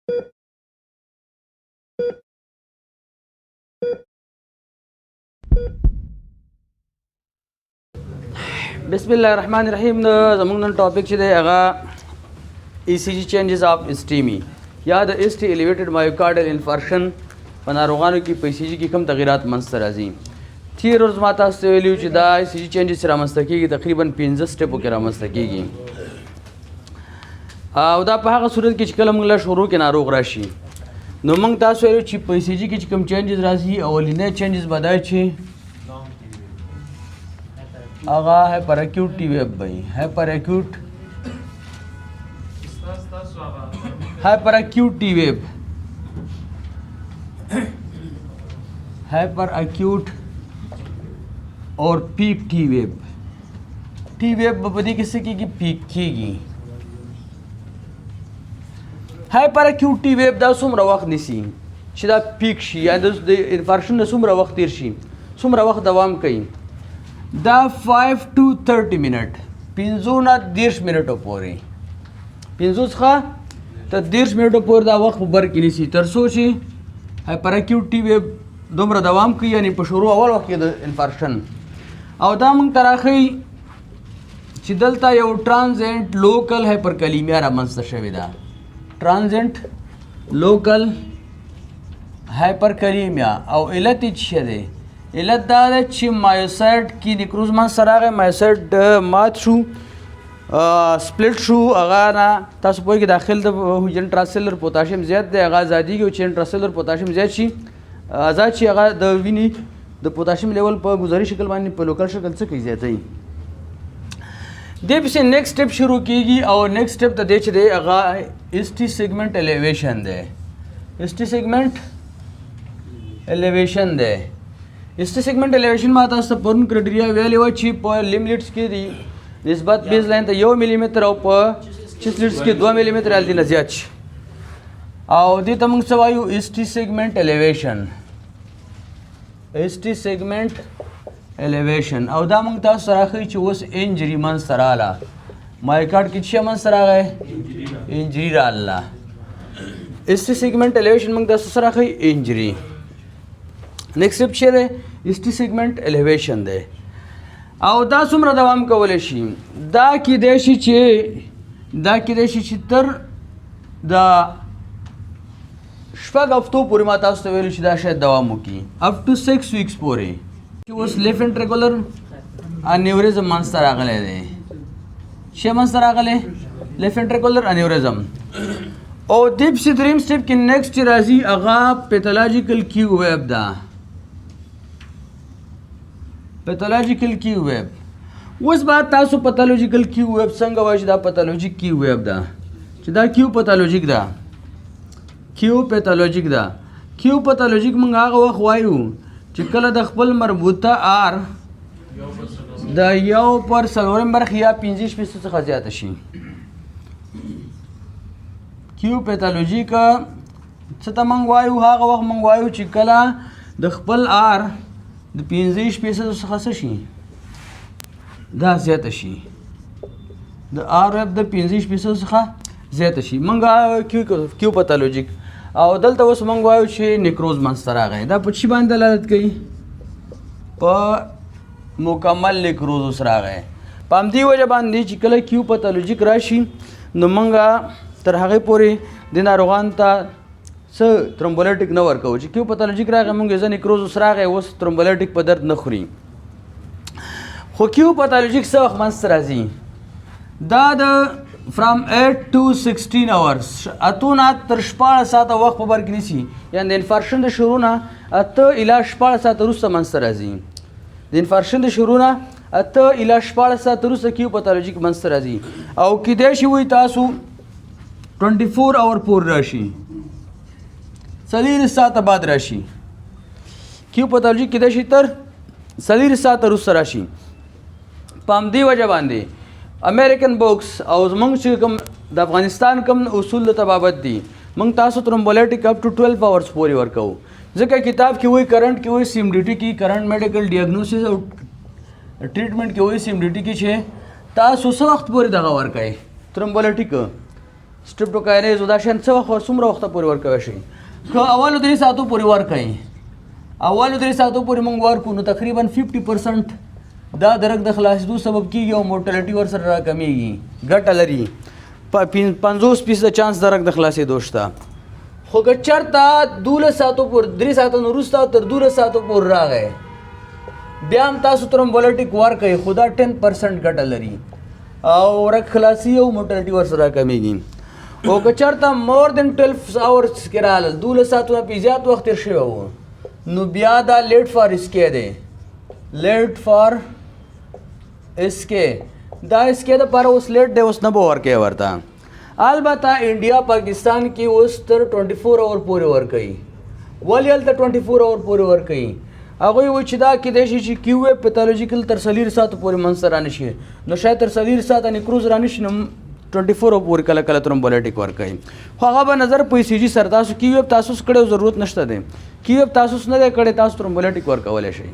بسم الله الرحمن الرحیم. زموږ نن topic چې دی، هغه ECG changes of STEMI یا د ST elevated myocardial infarction په ناروغانو کې په ECG کې کوم تغیرات منځته راځي. تیر ورځ ما تاسو ته ویلي چې دا ECG changes رامنځته کیږي، تقریبا 15 سټپو کې رامنځته کیږي، او دا په هغه صورت کې چې کله موږ له شروع کې ناروغ راشي. نو موږ تاسو ویلو چې په ECG کې چې کوم changes راځي، اولینی changes به دا چې هغه hyperacute T wave وي، hyperacute T wave، hyperacute اور peak T wave. T wave په دې کې څه کېږي؟ Peak کېږي. Hyperacute T wave دا څومره وخت نیسي چې دا peak شي، یا د infarction نه څومره وخت تیر شي، څومره وخت دوام کوي؟ دا 5 to 30 منټ، 5 نه 30 منټو پورې، 5 څخه تر 30 منټو پورې دا وخت په بر کې نیسي، تر څو چې hyperacute T wave دومره دوام کوي، یعنی په شروع اول وخت کې د infarction. او دا موږ ته راښیي چې دلته یو transient local hyperkalemia رامنځته شوې ده. Transient local hyperkalemia، او علت یې څه دی؟ علت دا دی چې myocyte کې necrosis منځته راغی، myocyte مات شو، split شو. هغه نه تاسو پوهیږئ، داخل د حجرې intracellular پوتاشیم زیات دی، هغه ازادېږي، او چې intracellular پوتاشیم زیات شي، ازاد شي، هغه د وینې د پوتاشیم level په ګذاري شکل باندې، په local شکل څه کوي؟ زیاتوي. دې پسې next step شروع کیږي، او next step ته دی چې دی، هغه ST segment elevation دی. ST segment elevation دی. ST segment elevation ما تاسو ته پرون criteria ویلې و چې په limb leads کې دی نسبت base line ته 1 ملي متر او په chest leads کې 2 ملي متر هلته نه زیات شي. او دې ته موږ څه وایو؟ ST segment elevation، ST segment elevation. او دا موږ تاسو سره ښیي چې اوس injury منځته راغله. Myocard کې څه منځته راغی؟ Injury راغله. ST segment elevation موږ تاسو سره ښیي injury. Next step چې دی، ST segment elevation دی. او دا څومره دوام کولی شي؟ دا کېدای شي چې تر د 6 هفتو پورې، ما تاسو ته ویلو چې دا شاید دوام وکړي up to 6 weeks پورې، چې اوس left ventricular aneurysm منځته راغلی دی. چې منځته راغلی left ventricular aneurysm. او دې پسې دریم step کې next چې راځي، هغه pathological Q wave ده. Pathological Q wave، اوس به تاسو pathological Q wave څنګه وایئ چې دا pathologic Q wave ده، چې دا Q pathologic ده؟ Q pathologic ده. Q pathologic موږ هغه وخت وایو چې کله د خپل مربوطه R د 1/4 برخې یا 25% څخه زیاته شي. Q pathologic څه ته موږ وایو؟ هغه وخت موږ وایو چې کله د خپل R د 25% څخه څه شي؟ دا زیاته شي. د R wave د 25% څخه زیاته شي، موږ Q pathologic. او دلته اوس موږ وایو چې necrosis منځته راغی. دا په څه باندې دلالت کوي؟ په مکمل necrosis اوس راغی. په همدې وجه باندې چې کله Q pathologic راشي، نو موږ تر هغې پورې د ناروغان ته څه thrombolytic نه ورکوو. چې Q pathologic راغی، موږ یې necrosis اوس راغی، اوس thrombolytic په درد نه خوري. خو Q pathologic څه وخت منځته راځي؟ دا د from 8 to 16 hours، 8 نه تر 16 ساعته وخت په بر کې نیسي، یعنی د infarction د شروع نه 8 الی 16 ساعته وروسته منځته راځي. د infarction د شروع نه 8 الی 16 ساعته وروسته Q pathologic منځته راځي، او کیدای شي وایي تاسو 24 hour پورې راشي، 24 ساعته بعد راشي. Q pathologic کیدای شي تر 24 ساعته وروسته راشي. په همدې وجه باندې American books او زمونږ چې کوم د افغانستان کوم اصول د طبابت دي، موږ تاسو thrombolytic up to 12 hours پورې ورکوو، ځکه کتاب کې وایي، کرنٹ کې وایي، CMDT کې، current medical diagnosis او treatment کې وایي، CMDT کې چې تاسو څه وخت پورې دغه ورکوئ thrombolytic؟ Streptokinase دا شیان څه وخت څومره وخته پورې ورکوی شي؟ که اولو درې ساعتو پورې ورکوي، اولو درې ساعتو پورې موږ ورکو نو تقریبا 50% دا د رګ د خلاصېدو سبب کیږي او mortality ورسره راکمیږي، ګټه لري. 50% چانس د رګ د خلاصېدو شته. خو که چېرته 12 ساعتو پورې، درې ساعتو نه وروسته تر 12 ساعتو پورې راغی، بیا هم تاسو thrombolytic ورکوئ، خو دا 10% ګټه لري او رګ خلاصي او mortality ورسره کمیږي. او که چېرته more than 12 hours کې راغلل، 12 ساعتونه پې زیات وخت تېر شوی و، نو بیا دا late for SK دی، late for SK. دا SK دپاره اوس late دی، اوس نه به ورکوې ورته. البته انډیا پاکستان کې اوس تر 24 hour پورې ورکوي. ولې هلته 24 hour پورې ورکوي؟ هغوی وایي چې دا کېدای شي چې Q wave pathological تر څلوېښت ساعتو پورې منځته رانه شي، نو شاید تر څلوېښت ساعته necrosis رانه شي، نو 24 hour پورې کله کله thrombolytic ورکوي. خو هغه به نظر په ECG سره تاسو Q wave تاسو کړی ضرورت نشته دی، Q wave تاسو نه دی کړی، تاسو thrombolytic ورکولی شئ.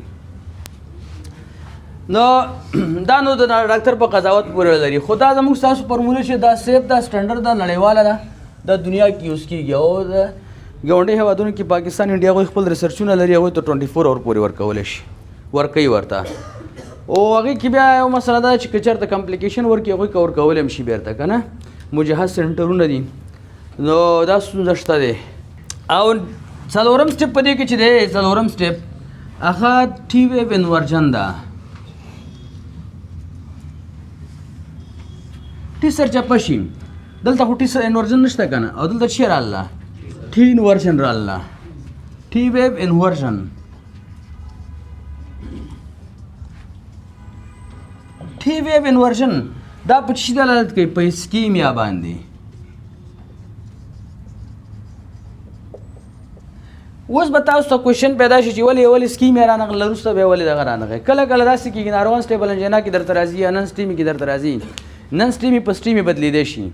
نو دا نو د ډاکټر په قضاوت پورې لري. خو دا زموږ ستاسو فارموله چې دا safe ده، standard ده، نړیواله ده، دا دنیا کې use کېږي. او د ګاونډي هېوادونو کې پاکستان، انډیا هغوی خپل research ونه لري، هغوی ته 24 hour پورې ورکولی شي، ورکوي ورته. او هغې کې بیا یو مسله ده چې که چېرته complication ورکړي، هغوی که ورکولی هم شي بېرته که نه، مجهز سنټرونه دي، نو دا ستونزه شته دی. او څلورم step په دې کې چې دی، څلورم step هغه T wave inversion ده. T سرچپه شي، دلته خو T inversion نشته که نه، او دلته څه راغله؟ T inversion راغله، T wave inversion. T wave inversion دا په څه دلالت کوي؟ په ischemia باندې. اوس به تاسو ته question پیدا شي چې ولې اول ischemia رانغله، وروسته بیا ولې دغه رانغی. کله کله داسې کېږي، ناروغان stable angina کې درته راځي یا non STEMI کې درته راځي. non STEMI په STEMI بدلېدی شي،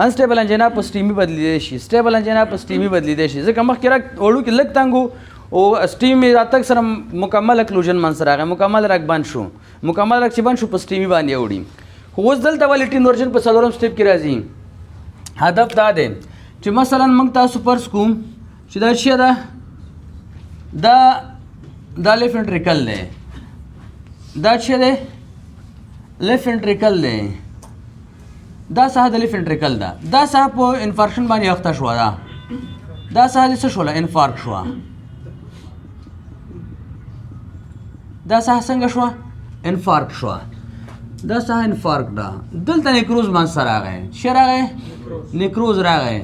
unstable angina په STEMI بدلېدی شي، stable angina په STEMI بدلېدی شي، ځکه مخکې رګ وړوکی لږ تنګ و او STEMI راتګ سره مکمل occlusion منځته راغی، مکمل رګ بند شو، مکمل رګ چې بند شو په STEMI باندې اوړي. خو اوس دلته ولې T inversion په څلورم step کې راځي؟ هدف دا دی چې مثلا موږ تاسو فرض کوو چې دا څه ده، دا left ventricle دی، دا څه دی؟ left ventricle دی، دا ساحه د left ventricle ده، دا ساحه په infarction باندې اخته شوه، دا ساحه دې څه شوله؟ infarct شوه. دا ساحه څنګه شوه؟ infarct شوه. دا ساحه infarct ده. دلته necrosis منځته راغی، څه راغی؟ necrosis راغی.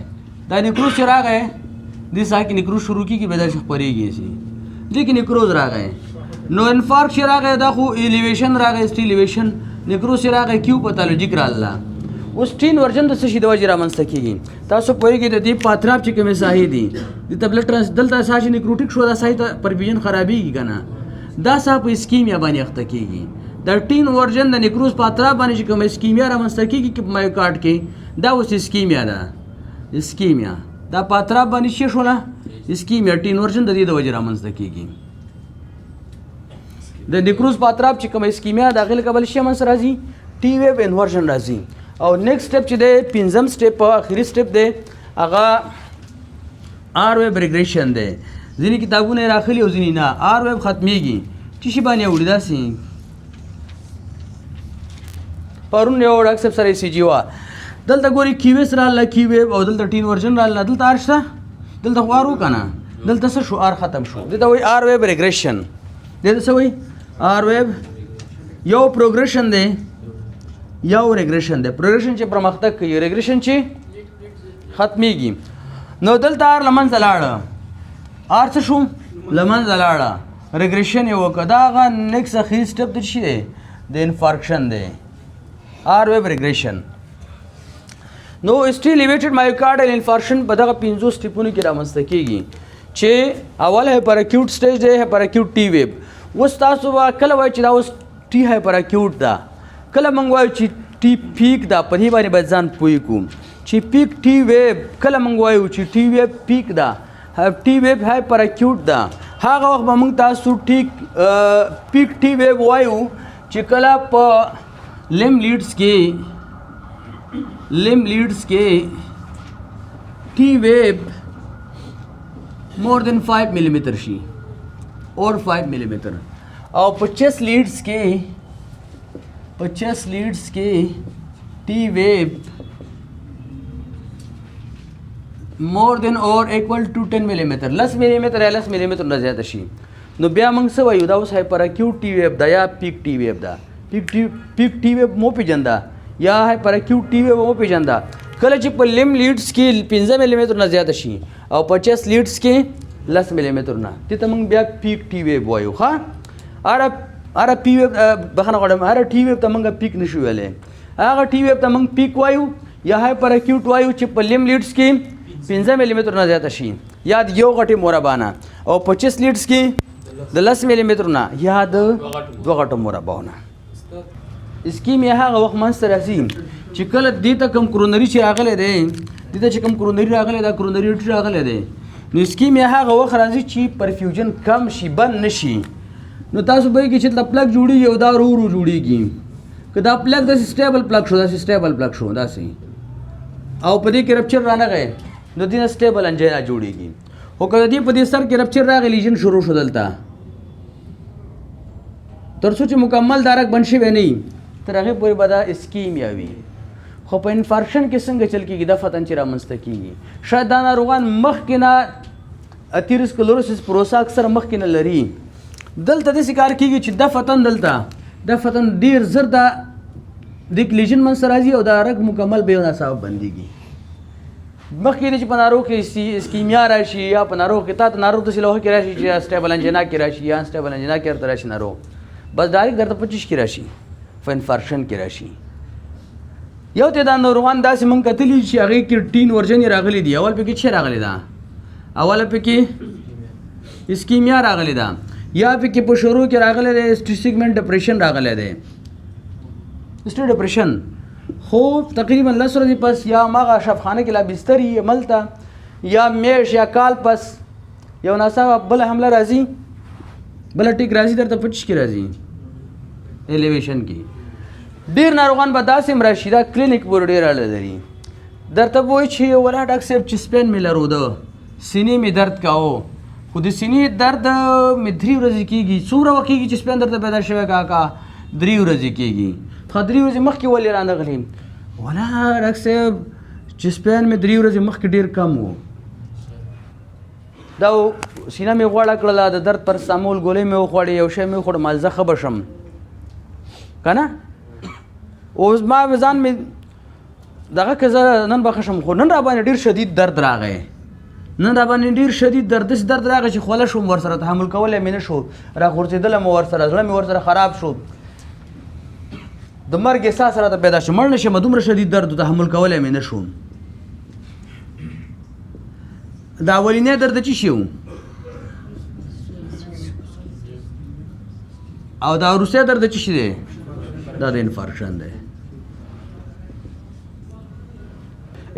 دا necrosis چې راغی، دې ساحه کې necrosis شروع کېږي، بیا داسې خپرېږي سي، دې کې necrosis راغی. نو infarct چې راغی، دا خو elevation راغی، ST elevation. Necrosis چې راغی، Q pathologic راغله. اوس T inversion د څه شي د وجې رامنځته کېږي؟ تاسو پوهېږئ د دې په اطراف چې کومې ساحې دي، دې ته blood trans، دلته ساحه چې necrotic شوه، دا ساحې ته perfusion خرابېږي که نه، دا ساحه په ischemia باندې اخته کېږي. د T inversion د necrosis په اطراف باندې چې کومه ischemia رامنځته کېږي کې په myocard کې، دا اوس ischemia ده. Ischemia دا په اطراف باندې څه شوله؟ Ischemia. T inversion د دې د وجې رامنځته کېږي. د necrosis په اطراف چې کومه ischemia د هغې له کبله څه منځته راځي؟ T wave inversion راځي. او next step چې دی، پنځم step، اخري step دی، هغه R wave regression دی. ځینې کتابونه یې راخلي او ځینې نه. R wave ختمېږي، چې شي باندې اوړي. داسې پرون یو ډاکټر صاحب سره ECG وه، دلته ګوري QS راغله، Q wave، او دلته T inversion راغله، دلته R شته، دلته خو R و که نه، دلته څه شو؟ R ختم شو. دې ته وایي R wave regression. دې ته څه وایي؟ R wave. یو progression دی، یو regression دی. Progression چې پرمختګ کوي، regression چې ختمېږي. نو دلته R له منځه لاړه، R څه شو؟ له منځه لاړه، regression یې وکړه. دا هغه next اخري step دی چې دی د infarction دی، R wave regression. نو ST elevated myocardial infarction په دغه پنځو step ونو کې رامنځته کېږي چې اول hyperacute stage دی، hyperacute T wave. اوس تاسو به کله وایئ چې دا اوس T hyperacute ده، کله موږ وایو چې T peak ده. په دې باندې باید ځان پوه کړو چې peak T wave، کله موږ وایو چې T wave peak ده، T wave hyperacute ده، هغه وخت به موږ تاسو peak T wave وایو چې کله په limb leads کې لم لیډز کې ټي ویب مور دین 5 ملي متر شي اور 5 ملي متر، او په چیس لیډز کې، په چیس لیډز کې ټي ویب مور دین اور ایکوال ټو 10 ملي متر، لس ملي متر یا لس ملي متر نه زیاته شي، نو بیا موږ څه وایو؟ دا اوس هایپر اکیوټ ټي ویب ده یا پیک ټي ویب ده. پیک ټي ویب مو پېژنده یا هایپر اکیوټ ټي ویب مو پېژنده کله چې په لم لیډز کې 5 ملي متر نه زیاته شي او په چیس لیډز کې لس ملي متر نه، دې ته موږ بیا پیک ټي ویب وایو. ښه، هره پی ویب، بخښنه غواړم، هره ټي ویب ته موږ پیک نشو ویلی. هغه ټي ویب ته موږ پیک وایو یا هایپر اکیوټ وایو چې په لم لیډز کې 5 ملي متر نه زیاته شي یا د یو غټې مربع نه، او په چیس لیډز کې د لس ملي متر نه یا د دوه غټو مربعو نه. اسکیمیا هغه وخت منځته راځي چې کله دې ته کوم کرونري چې راغلی دی، دې ته چې کوم کرونري راغلی، دا کرونري ارټري راغلی دی، نو اسکیمیا هغه وخت راځي چې پرفیوژن کم شي، بند نه شي. نو تاسو به یې چې د پلک جوړیږي او دا ورو ورو جوړیږي. که دا پلک داسې سټیبل پلک شو، داسې سټیبل پلک شو داسې، او په دې کې رپچر رانغی، نو دې نه سټیبل انجینا جوړیږي. خو که د دې په دې سر کې رپچر راغی، لیژن شروع شو دلته، تر څو چې مکمل دا رګ بند شوی نه وي، تر هغې پورې به دا اسکیمیا وي. خو په انفارکشن کې څنګه چل کېږي؟ دفعتاً چې رامنځته کېږي، شاید دا ناروغان مخکې نه اتیروسکلروسس پروسه اکثر مخکې نه لري. دلته داسې کار کېږي چې دفعتاً دلته دفعتاً ډېر زر دا د لیژن منځته راځي او دا رګ مکمل به یو ناڅاپه بندېږي. مخکې دې چې په ناروغ کې اسکیمیا راشي یا په ناروغ کې تا ته ناروغ داسې لوحه کې راشي چې سټیبل انجینا کې راشي یا سټیبل انجینا کې درته راشي ناروغ، بس ډایرکټ درته په چیش کې راشي، په انفارکشن کې راشي. یو ته دا ناروغان داسې مونږ کتلي چې هغې کې ټین ورژنې راغلي دي. اول پکې څه راغلي ده؟ اول پکې اسکیمیا راغلي ده، یا پکې په شروع کې راغلی دی سټي سیګمنټ ډپریشن راغلی دی، سټي ډپریشن. خو تقریبا لس ورځې پس یا هماغه شفخانه کې لا بستر یې ملته، یا میاشت یا کال پس یو ناڅاپه بله حمله راځي، بله ټیک راځي درته په چش کې راځي، الیویشن کې. ډېر ناروغان به داسې هم راشي، دا کلینیک پورې ډېر اړه لري، درته به وایي چې ولا ډاکټر صاحب چې سپین مې لروده، سینې مې درد کاوه، خو د سینې درد مې درې ورځې کېږي. څومره وخت کېږي چې سپین درته پیدا شوی کاکا؟ درې ورځې کېږي. ښه درې ورځې مخکې ولې رانغلې؟ ولا ډاکټر صاحب چې سپین مې درې ورځې مخکې ډېر کم و، دا سینه مې غوړه کړله، د درد پر سامول ګولۍ مې وخوړې، یو شی مې وخوړ، مالزه ښه به شم که نه. اوس ما ځان مې دغه که زه نن به ښه شم، خو نن راباندې ډېر شدید درد راغی، نن راباندې ډېر شدید درد، داسې درد راغی چې خوله شوم ورسره، تحمل کولی مې نه شو، راغورځېدلم ورسره، زړه مې ورسره خراب شو، د مرګ احساس راته پیدا شو، مړ نه شم، دومره شدید درد تحمل کولی مې نه شو. دا اولینی درد چې شي او دا وروستی درد چې شي دی، دا د انفارکشن دی.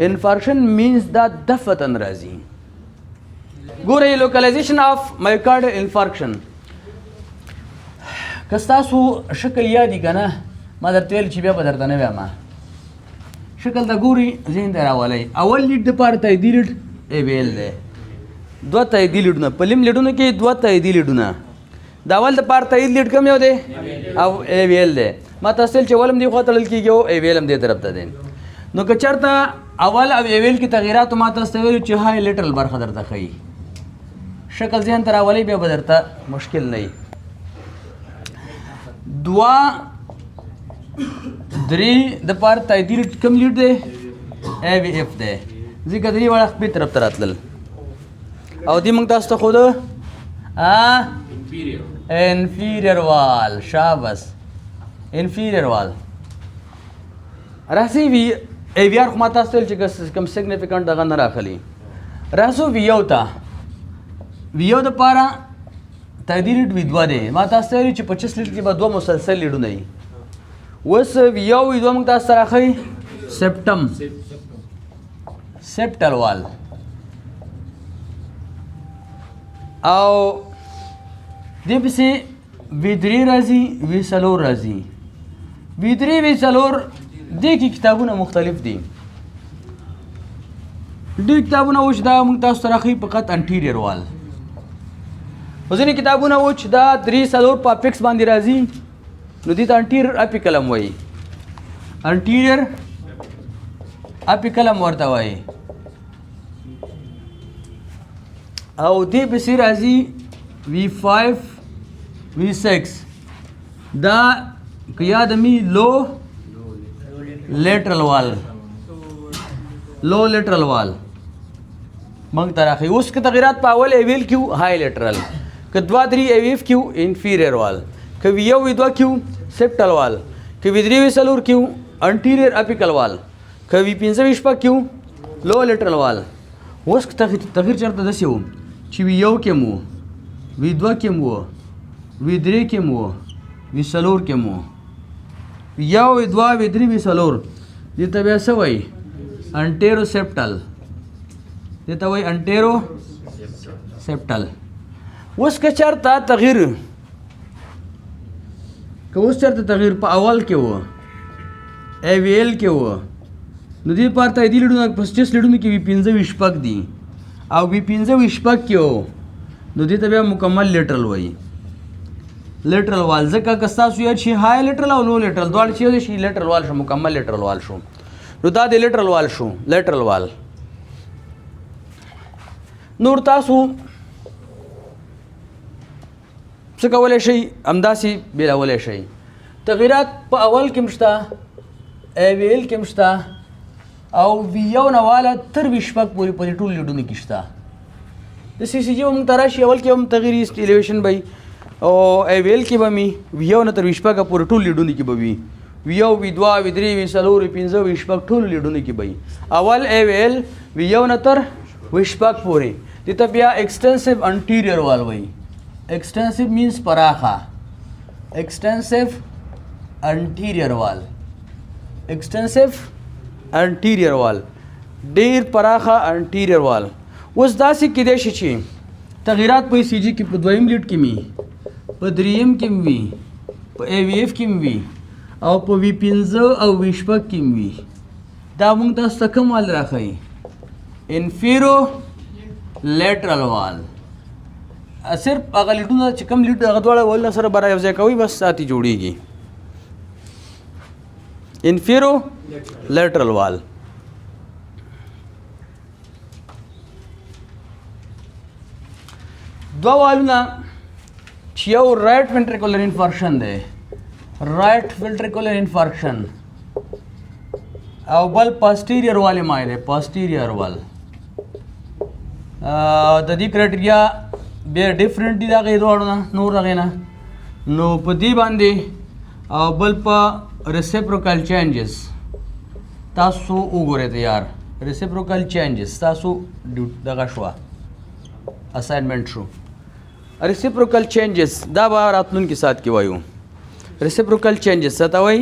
انفارکشن مینز دا دفتن راځي. ګورئ لوکلایزیشن اف مایوکارډل انفارکشن، که ستاسو شکل یادي که نه، ما درته ویل چې بیا به درته نه وایم. شکل ته ګوري ذهن ته راولئ. اول لیډ دپاره تاییدي لیډ ای وی ال دی، دوه تاییدي لیډونه په لیم لیډونو کې، دوه تاییدي لیډونه. د اول دپاره تایید لیډ کوم یو دی؟ او ای وی ال دی. ما تاسو ویل چې اول هم دې خوا تړل کېږي او ای وی ال هم دې طرف ته دی. نو که چېرته اول او ای وی ال کې تغیرات، ما تاسو ته ویلو چې های لیټرل برخه درته ښیي، شکل ذهن ته راولئ، بیا به درته مشکل نه وي. دوه درې د پاره تاییدي لیډ کوم لیډ دی؟ ای وی اف دی، ځکه درې واړه خپل طرف ته راتلل. او دې موږ تاسو ته ښوده انفیریر وال، شابس انفیریر وال راځي. وی ای وی آر خو ما تاسو ته ویل چې کوم سیګنیفیکنټ دغه نه راخلي. راځو وی یو ته. وی یو دپاره تاییدي لیډ وی دوه دی. ما تاسو ته ویل چې په چس لیډ کې به دوه مسلسل لیډونه وي. اوس وی یو وی دوه موږ تاسو ته راښیي سپټم، سپټل وال، او دې پسې وی درې راځي، وی څلور راځي. وی درې وی څلور دې کې کتابونه مختلف دي. ډېر کتابونه و چې دا موږ تاسو ته راښیي فقط anterior wall. خو ځینې کتابونه و چې دا درې څلور په apex باندې راځي، نو دې ته anterior apical هم وایي، anterior apical هم ورته وایي. او دې پسې راځي V5 V6، دا که یاد می low lateral wall، low lateral wall موږ ته راښیي. اوس که تغیرات په اول aVL کې وو، high lateral، که دوه درې aVF کې وو، inferior wall، که V یو V دوه کې وو، septal wall، که V درې V څلور کې وو، anterior apical wall، که V پنځه V شپږ کې وو، low lateral wall. اوس که تغییر چېرته داسې وو چې V یو کې مو، V دوه کې مو، V درې کې مو، V څلور کې مو، یو V دوه V درې V څلور، دې ته بیا څه وایي؟ Anteroseptal، دې ته وایي anteroseptal. اوس که چېرته تغییر، که اوس چېرته تغییر په اول کې و، aVL کې و، نو دې پاره ته دې لیډونه په chest لیډونو کې V پنځه V شپږ دي، او V پنځه V شپږ کې و، نو دې ته بیا مکمل lateral وایي، lateral wall. ځکه که ستاسو یاد شي high lateral او low lateral دواړه چې یو شي، lateral wall شو، مکمل lateral wall شو. نو دا د lateral wall شو، lateral wall. نور تاسو څه کولی شئ؟ همداسې بېلولی شئ. تغیرات په اول کې هم شته، aVL کې هم شته، او V یو نه واله تر V شپږ پورې په دې ټولو لیډونو کې شته. د ECG به موږ ته راشي، اول کې هم تغییر ST elevation به وي، او aVL کې به وي، V یو نه تر V شپږه پورې ټول لیډونو کې به وي، V یو V دوه V درې V څلور V پنځه V شپږ ټولو لیډونو کې به وي. اول aVL V یو نه تر V شپږ پورې، دې ته بیا extensive anterior wall وایي. Extensive means پراخه، extensive anterior wall، extensive anterior wall، ډیر پراخه anterior wall. اوس داسې کېدای شي چې تغیرات په ECG کې په دویم lead کې وي، په دریم کې وي، په aVF کې وي، او په V پنځه او V شپږ کې وي. دا موږ تاسو ته کوم wall راښیي؟ Inferolateral wall. صرف هغه لیډونه چې کوم lead هغه دواړه wall سره برابر یو ځای کوي، بس ساتي جوړیږي inferolateral wall. دوه والونه چې یو right ventricular infarction دی، right ventricular infarction، او بل posterior wall MI دی، posterior wall. د دې criteria بیا different دي د هغې دواړو نه، نور هغې نه. نو په دې باندې او بل په reciprocal changes تاسو وګورئ یار، reciprocal changes تاسو دغه شوه assignment شو. Reciprocal changes دا به راتلونکي ساعت کې وایو. Reciprocal changes څه ته وایي؟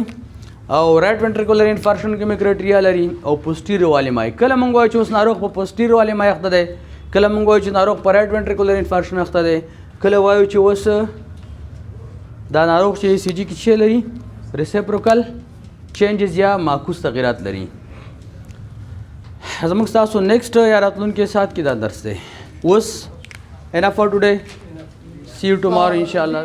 او right ventricular infarction کې مې criteria لري، او posterior wall MI. کله مونږ وایو چې اوس ناروغ په posterior wall MI اخته دی، کله مونږ وایو چې ناروغ په right ventricular infarction اخته دی، کله وایو چې اوس دا ناروغ چې ECG کې څه لري، reciprocal changes یا معکوس تغیرات لري. زموږ ستاسو next یا راتلونکي ساعت کې دا درس دی. اوس enough for today. See you tomorrow inshallah.